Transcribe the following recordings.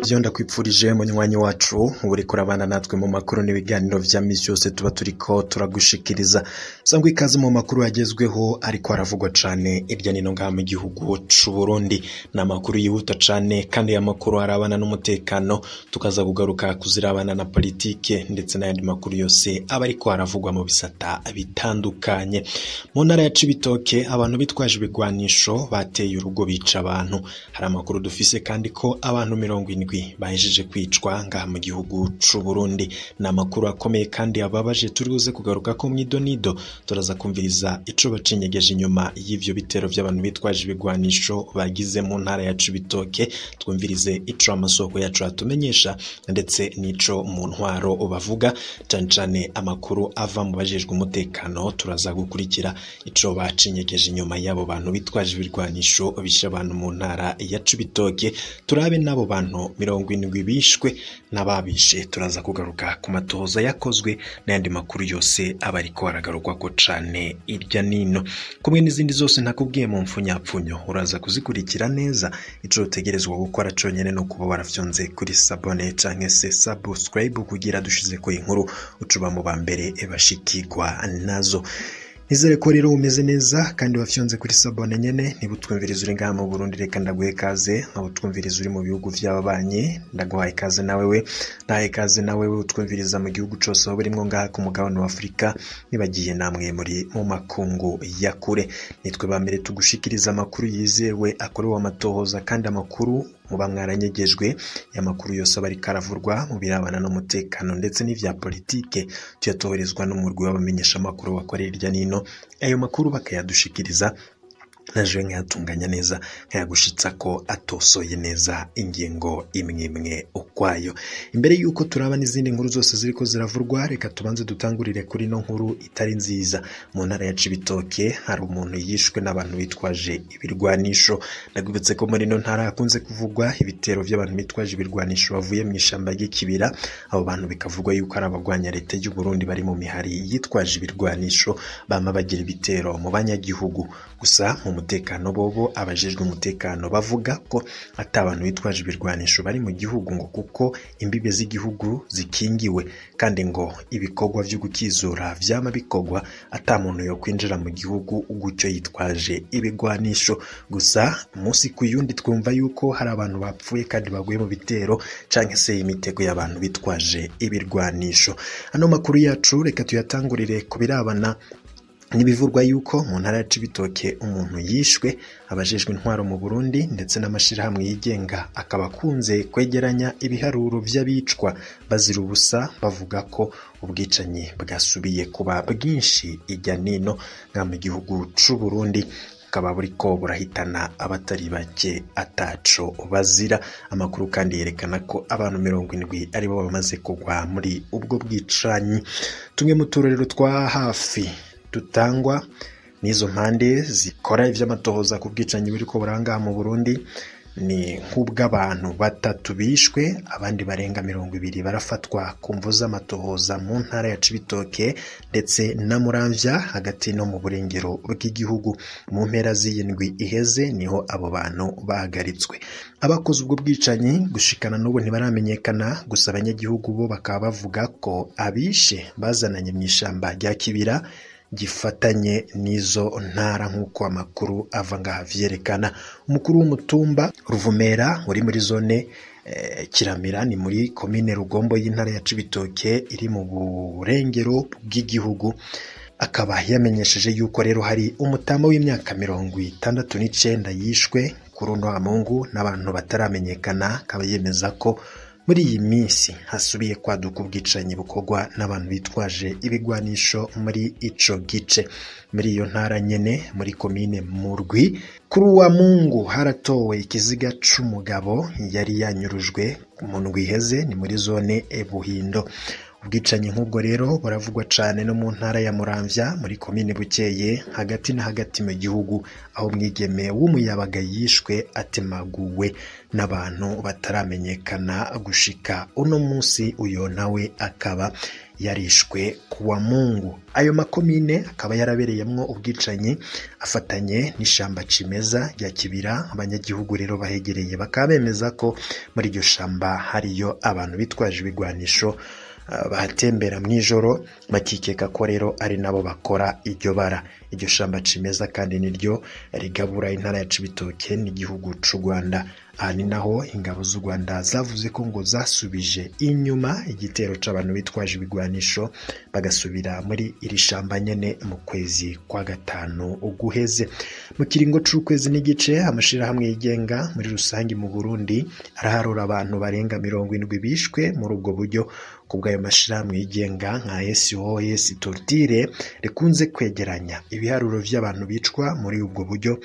Vyo ndakwipfurije munywanyi wacu uriko urabana natwe mu makuru n'ibiganiro vya misi yose tuba turiko turagushikiriza. Sangwa ikaze mu makuru yagezweho ariko aravugwa cane irya nino ngaha mu gihugu c'u Burundi. Ni amakuru yihuta cane kandi amakuru arabana n'umutekano, tukaza kugaruka kuzirabana na politike ndetse n'ayandi makuru yose aba ariko aravugwa mu bisata bitandukanye. Mu ntara ya Cibitoke abantu bitwaje ibigwanisho bateye urugo bica abantu. Hari amakuru dufise kandi ko abantu 70 bahejeje kwicwa ngaha mu gihugu c'u Burundi. Ni amakuru akomeye kandi ababaje turi buze kugaruka ko mwidonido. Turaza kumviriza ico bacinyegeje inyuma y'ivyo bitero vy'abantu bitwaje ibigwanisho bagize mu ntara ya Cibitoke, twumvirize ico amasoko yacu atumenyesha ndetse n'ico mu ntwaro bavuga, cane cane amakuru ava mu bajejwe umutekano. Turaza gukurikira ico bacinyegeje inyuma y'abo bantu bitwaje ibigwanisho bishe abantu mu ntara ya Cibitoke, turabe n'abo bantu 70 bishwe n'ababishe. Turaza kugaruka ku matohoza yakozwe n'ayandi makuru yose aba ariko aragarukwako cane irya nino, kumwe n'izindi zose ntakubwiye mu mfunyapfunyo. Uraza kuzikurikira neza. Ico utegerezwa gukora conyene no kuba warafyonze kuri sabone canke se subscribe kugira dushize ko inkuru ucuba mu ba mbere bashikirwa nazo. Nizere ko rero umeze neza kandi wafyonze kuri sabone nyene. Niba utwumviriza uri ngaha mu Burundi, reka ndaguhe ikaze. Nkaba utwumviriza uri mu bihugu vy'ababanyi, ndaguhaye ikaze nawewe. Ndahaye ikaze nawewe utwumviriza mu gihugu cose aho burimwo ngaha ku mugabane wa Afrika, nibagiye namwe muri mu makungu ya kure. Nitwe ba mbere tugushikiriza amakuru yizewe akorewe amatohoza kandi amakuru muba mwaranyegejwe. Amakuru yose aba ariko aravurwa mu birabana n'umutekano ndetse n'ivya politike, tuyatoherezwa n'umurwi w'abamenyeshamakuru bakorera irya nino. Ayo makuru bakayadushikiriza naje nkayatunganya neza nkayagushitsa ko atosoye neza ingingo imwe imwe ukwayo. Imbere yuko turaba n'izindi nkuru zose ziriko ziravurwa, reka tubanze dutangurire kuri no nkuru itari nziza. Mu ntara ya Cibitoke hari umuntu yishwe n'abantu bitwaje ibirwanisho. Ndagubitse ko muri no ntara hakunze kuvugwa ibitero by'abantu bitwaje ibirwanisho bavuye mu ishamba ry'ikibira. Abo bantu bikavugwa yuko ari abagwanya leta y'u Burundi bari mu mihari yitwaje ibirwanisho, bama bagira ibitero mu banyagihugu. Gusa mu mutekano bobo abajejwe umutekano bavuga ko ati abantu bitwaje ibirwanisho bari mu gihugu, ngo kuko imbibe z'igihugu zikingiwe kandi ngo ibikorwa vyo gukizura vyama bikorwa ata muntu yo kwinjira mu gihugu gutyo yitwaje ibigwanisho. Gusa umunsi ku yundi twumva yuko hari abantu bapfuye kandi baguye mu bitero canke se imitego y'abantu bitwaje ibirwanisho. Ano makuru yacu reka tuyatangurire ku birabana nibivurwa yuko mu ntara ya Cibitoke umuntu yishwe. Abajejwe intwaro mu Burundi ndetse n'amashirahamwe yigenga akaba akunze kwegeranya ibiharuro vy'abicwa bazira ubusa, bavuga ko ubwicanyi bwasubiye kuba bwinshi irya nino nga mu gihugu c'u Burundi, bukaba buriko burahitana abatari bake ataco bazira. Amakuru kandi yerekana ko abantu 70 aribo bamaze kugwa muri ubwo bwicanyi. Tumwe mu turorero twa hafi dutangwa n'izo mpande zikora ivy'amatohoza ku bwicanyi buriko buranga mu Burundi ni nk'ubw'abantu 3 bishwe, abandi barenga 20 barafatwa ku mvu z'amatohoza mu ntara ya Cibitoke ndetse na Muramvya hagati no mu burengero bw'igihugu. Mu mpera z'iyindwi iheze niho abo bantu bahagaritswe. Abakoze ubwo bwicanyi gushikana n'ubu ntibaramenyekana, gusa abanyagihugu bo bakaba bavuga ko abishe bazananye mu ishamba rya Kibira gifatanye n'izo ntara, nk'uko amakuru ava ngaha vyerekana. Umukuru w'umutumba Ruvumera uri muri zone Kiramira, ni muri komine Rugombo y'intara ya Cibitoke iri mu burengero bw'igihugu, akaba yamenyesheje yuko rero hari umutama w'imyaka 69 yishwe kuri uno Mungu n'abantu bataramenyekana. Akaba yemeza ko muri iyi minsi hasubiye kwaduka ubwicanyi bukorwa n'abantu bitwaje ibigwanisho muri ico gice. Muri iyo ntara nyene muri komine Murwi, kuri uwa Mungu haratowe ikiziga c'umugabo yari yanyurujwe mu ndwi iheze, ni muri zone Buhindo. Ubwicanyi nk'ubwo rero buravugwa cane no mu ntara ya Muramvya muri komine Bukeye hagati na hagati mu gihugu, aho umwigeme w'umuyabaga yishwe atemaguwe n'abantu bataramenyekana gushika uno munsi, uyo nawe akaba yarishwe kuwa Mungu. Ayo makomine akaba yarabereyemwo ubwicanyi afatanye n'ishamba cimeza rya Kibira. Abanyagihugu rero bahegereye bakaba bemeza ko muri iryo shamba hariyo abantu bitwaje ibigwanisho bahatembera mw'ijoro, bakikeka ko rero ari nabo bakora iryo bara. Iryo shamba cimeza kandi niryo rigabura intara ya Cibitoke n'igihugu c'u Rwanda. Aha ni naho ingabo z'u Rwanda zavuze ko ngo zasubije inyuma igitero c'abantu bitwaje ibigwanisho, bagasubira muri iri shamba nyene mu kwezi kwa gatanu guheze. Mu kiringo c'ukwezi n'igice, amashirahamwe yigenga muri rusangi mu Burundi araharura abantu barenga 70 bishwe muri ubwo buryo. Kubw'ayo mashirahamwe yigenga nka SOS Torture rikunze kwegeranya ibiharuro vy'abantu bicwa muri ubwo buryo,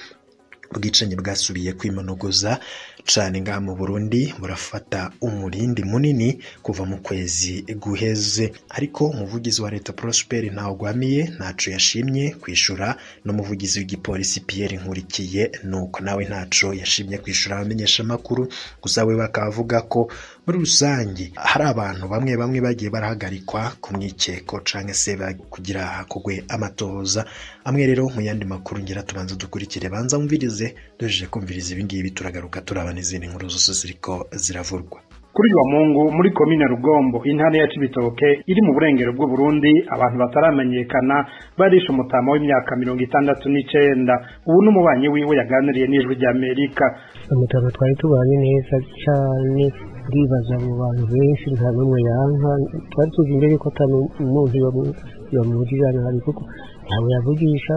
ubwicanyi bwasubiye kwimonogoza cane ngaha mu Burundi, burafata umurindi munini kuva mu kwezi guheze. Ariko umuvugizi wa leta Prosper Ntawugwamiye ntaco yashimye kwishura, n'umuvugizi w'igipolisi Pierre Nkurikiye nuko nawe ntaco yashimye kwishura abamenyesha makuru. Gusa we bakaba bavuga ko muri rusangi hari abantu bamwe bamwe bagiye barahagarikwa ku mwikeko canke se kugira hakogwe amatohoza amwe. Rero mu yandi makuru ngira tubanza dukurikire, banza umvirize, duhejeje kumviriza ibingibi turagaruka turaba n'izindi nkuru zose ziriko ziravurwa. Kuri uyu wa Mungu muri komine Rugombo intara ya Cibitoke iri mu burengero bw'u Burundi, abantu bataramenyekana barishe umutama w'imyaka 69. Ubu n'umubanyi wiwe yaganiriye n'Ijwi rya Amerika. Umutama twari tubanye neza cane, ndibaza mu bantu benshi nta n'umwe yanka, twari tuzi imbere ko ata muntu yamugirira nabi, kuko ntawe yavugisha,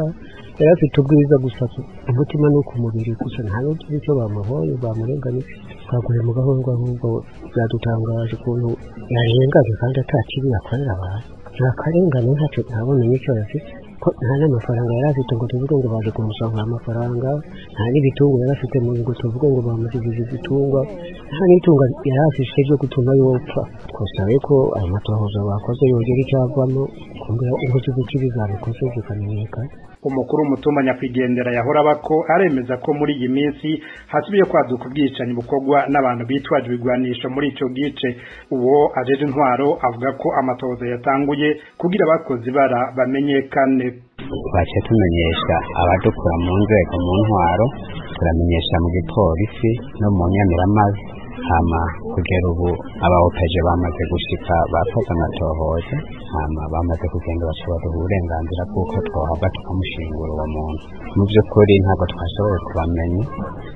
yari afite ubwiza gusa umutima no ku mubiri gusa, nta n'utuzi icyo bamuhoye bamurenganye. Twaguye mu gahungu, ahubwo byadutangaje ukuntu yarenganye kandi ata kibi yakorera abantu. Ntakarengane, ntacyo ntabonye icyo yafite, ko nta n'amafaranga yari afite ngo tuvuge ngo baje kumusahura amafaranga, nta n'ibitungwa yari afite ngo tuvuge ngo bamushyigize ibitungwa, nta n'itunga yari afite ryo gutuma yopfa. Twasabe ko ayo matohoza bakoze yongera icyo avamo, kumbura inkozi z'ikibi zabikoze zikamenyekana. Umukuru w'umutumba nyakwigendera yahora abako aremeza ko muri iyi minsi hasubiye kwaduka ubwicanyi bukorwa n'abantu bitwaje ibigwanisho muri ico gice. Uwo ajeje intwaro avuga ko amatohoza yatanguye kugira abakoze ibara bamenyekane. Twaciye tumenyesha abadukura mu nzego mu ntwaro, turamenyesha mu gipolisi no mu nyamiramazi, hama kugera ubu abawopeje bamaze gushika bakoze amatohoza, hama bamaze kugenda baca baduha uburenganzira bw'uko twohava tukamushingura uwo muntu. Mu vy'ukuri ntabwo twashoboye kubamenya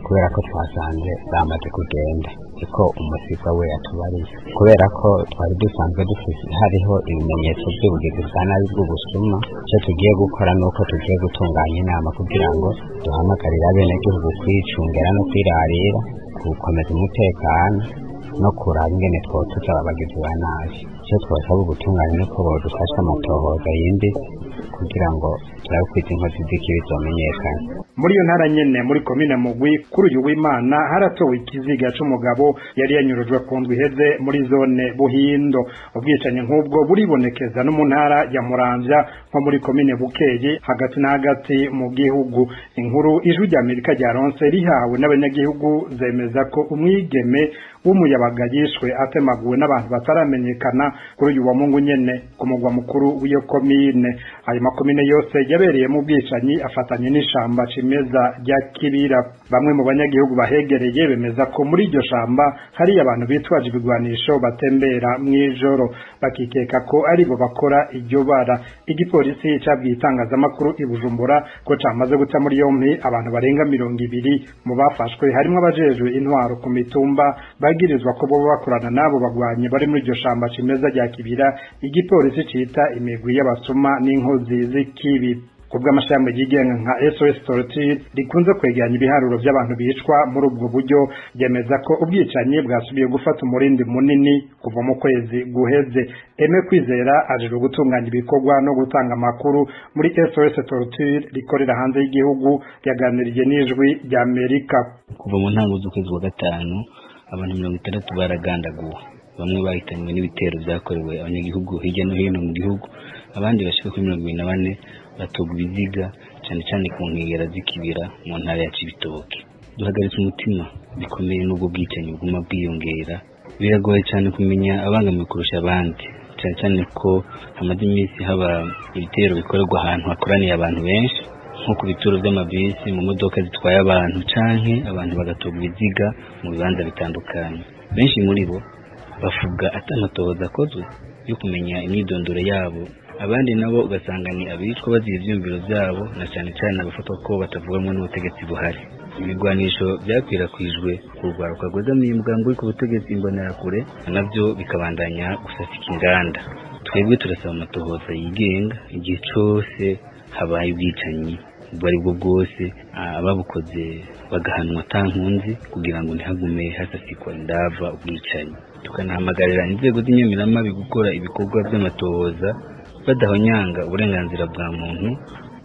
kubera ko twasanze bamaze kugenda, siko umusigwa we yatubariye, kubera ko twari dusanzwe dufise hariho ibimenyetso vy'ubugizi bwa nabi bw'ubusuma. Ico tugiye gukora nuko tugiye gutunganya inama kugira ngo duhamagarire abenegihugu kwicungera no kwirarira, gukomeza umutekano no kuraba ingene twotuza abagizi ba nabi. Ico twosaba ubutungane nuko bodufasha amatohoza yimbitse kugira ngo turabe ko izi nkozi z'ikibi zomenyekana. Muri iyo ntara nyene muri komine Mugwi, kuri uyu w'Imana haratowe ikiziga c'umugabo yari yanyurujwe ku ndwi iheze muri zone Buhindo. Ubwicanyi nk'ubwo buribonekeza no mu ntara ya Muramvya nko muri komine Bukeye hagati na hagati mu gihugu. Inkuru Ijwi rya Amerika ryaronse rihawe n'abanyagihugu zemeza ko umwigeme w'umuyabaga yishwe atemaguwe n'abantu bataramenyekana kuri uyu wa Mungu nyene ku mugwa mukuru w'iyo komine. Ayo makomine yose yabereyemo ubwicanyi afatanye n'ishamba cimeza rya Kibira. Bamwe mu banyagihugu bahegereye bemeza ko muri iryo shamba hari abantu bitwaje ibigwanisho batembera mw'ijoro, bakikeka ko aribo bakora iryo bara. Igipolisi cabwiye itangazamakuru i Bujumbura ko camaze guta muri yompi abantu barenga 20. Mu bafashwe harimwo abajejwe intwaro ku mitumba bagirizwa ko boba bakorana n'abo bagwanyi bari muri iryo shamba cimeza rya Kibira, igipolisi cita imigwi y'abasuma n'inkozi z'ikibi. Kubw'amashami yigenga nka SOS Torture rikunze kwegeranya ibiharuro by'abantu bicwa muri ubwo buryo, ryemeza ko ubwicanyi bwasubiye gufata umurindi munini kuva mu kwezi guheze. Aime Kwizera ajejwe gutunganya ibikorwa no gutanga amakuru muri SOS Torture rikorera hanze y'igihugu, yaganiriye n'Ijwi rya Amerika. Kuva mu ntango z'ukwezi kwa gatanu abantu 60 baragandaguwe. Bamwe bahitanywe n'ibitero vyakorewe abanyagihugu hirya no hino mu gihugu, abandi bashika kuri 24 batogwa ibiziga cane cane ku nkengera z'ikibira mu ntara ya Cibitoke. Duhagaritse umutima bikomeye n'ubwo bwicanyi buguma bwiyongera. Biragoye cane kumenya abangamiwe kurusha abandi, cane cane ko hamaze iminsi haba ibitero bikorerwa ahantu hakoraniye abantu benshi, nko ku bituro vy'amabisi, mu modoka zitwaye abantu, canke abantu bagatogwa ibiziga mu bibanza bitandukanye. Benshi muri bo bavuga ata amatohoza akozwe yo kumenya imyidondoro yabo, abandi nabo ugasanga ni abicwa bazira ivyiyumviro vyabo, na cane cane abafatwa ko batavugamwo n'ubutegetsi buhari. Ibigwanisho vyakwirakwijwe ku rwaruka rwegamiye umugambi uri ku butegetsi imbonerakure, navyo bikabandanya gusasika inganda. Twebwe turasaba amatohoza yigenga igihe cose habaye ubwicanyi ubwo aribwo bwose, ababukoze bagahanwa ata nkunzi, kugira ngo ntihagume hasasikwa indava ubwicanyi. Tukanahamagarira inzego z'inyamiramabi gukora ibikorwa vy'amatohoza badahonyanga uburenganzira bwa muntu,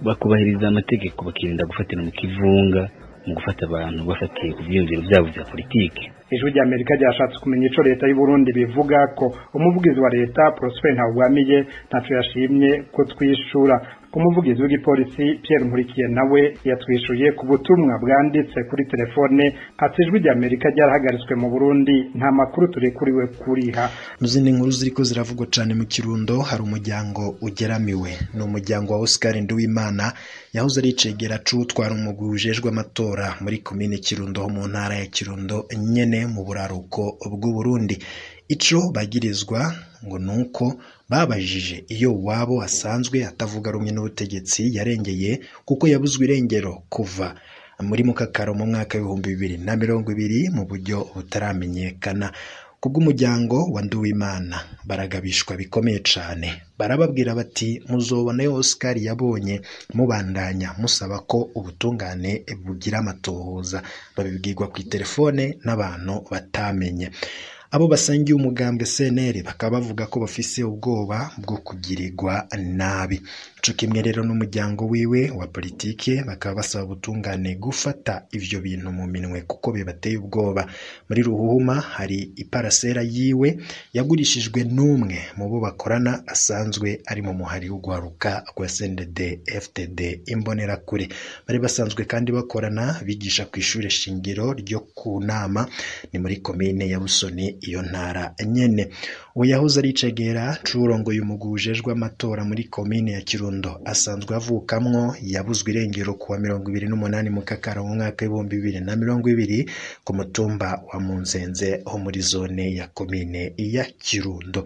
bakubahiriza amategeko, bakirinda gufatira mu kivunga mu gufata abantu bafatiye ku vyiyumviro vyabo vya politike. Ijwi rya Amerika ryashatse kumenya ico leta y'u Burundi bivuga ko. Umuvugizi wa leta Prosper Ntawugwamiye ntaco yashimye ko twishura. Umuvugizi w'igipolisi Pierre Nkurikiye nawe yatwishuye ku butumwa bwanditse kuri telefone ati ijwi rya Amerika ryarahagaritswe mu Burundi, nta makuru turekuriwe kuriha. Mu zindi nkuru ziriko ziravugwa cane mu Kirundo, hari umuryango ugeramiwe. Ni umuryango wa Oscar Nduwimana yahoze ari icegera c'uwutwara umugwi ujejwe amatora muri komine Kirundo ho mu ntara ya Kirundo nyene mu buraruko bw'u Burundi. Ico bagirizwa ngo nuko babajije iyo wabo asanzwe atavuga rumwe n'ubutegetsi yarengeye, kuko yabuzwe irengero kuva muri Mukakaro mu mwaka w'2020 mu buryo butaramenyekana. Kubw'umuryango wa Nduwimana baragabishwa bikomeye cane, barababwira bati muzobona yo Oscar yabonye, mubandanya musaba ko ubutungane bugira amatohoza. Babibwirwa ku telefone n'abantu batamenye. Abo basangiye umugambwe CNL bakaba bavuga ko bafise ubwoba bwo kugirirwa nabi. Ico kimwe rero n'umuryango wiwe wa politike bakaba basaba ubutungane gufata ivyo bintu mu minwe kuko bibateye ubwoba. Muri Ruhuhuma hari iparasera yiwe yagurishijwe n'umwe mu bo bakorana asanzwe ari mu muhari w'ugwaruka rwa CNDD FDD Imbonerakure. Bari basanzwe kandi bakorana bigisha kw'ishure shingiro ryo ku Nama, ni muri komine ya Busoni iyo ntara nyene. Uwo yahoze ari icegera c'uwurongoye umugwi ujejwe amatora muri komine ya Kirundo asanzwe avukamwo, yabuzwe irengero kuwa 28 Mukakaro mu mwaka w'2020 ku mutumba wa Munzenze ho muri zone ya komine ya Kirundo.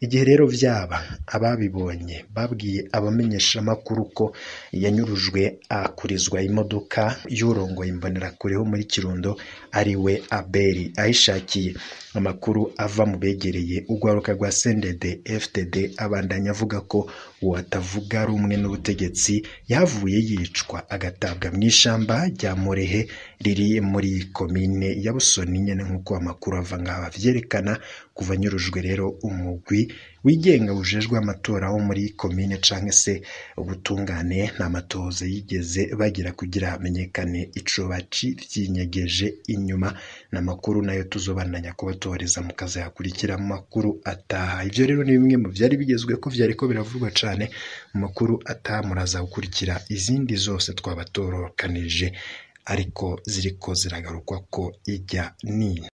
Igihe rero vyaba ababibonye babwiye abamenyeshamakuru ko yanyurujwe akurizwa imodoka y'urongoye Imbonerakure ho muri Kirundo ariwe Abeli Ahishakiye. Amakuru ava mu begereye urwaruka rwa CNDD FDD abandanya avuga ko uwo atavuga rumwe n'ubutegetsi yavuye yicwa agatabwa mu ishamba rya Murehe riri muri komine ya Busoni nyene, nk'uko amakuru ava ngaha avyerekana. Kuva anyurujwe rero umugwi wigenga ujejwe amatora wo muri komine canke se ubutungane nta matohoza yigeze bagira kugira hamenyekane ico bacivyinyegeje inyuma. N'amakuru nayo tuzobandanya kubatoreza mukazayakurikira mu makuru ataha. Ivyo rero ni bimwe mu vyari bigezweho vyariko biravugwa cane mu makuru ataha. Muraza gukurikira izindi zose twabatorokanije ariko ziriko ziragarukwa ko ijya nino.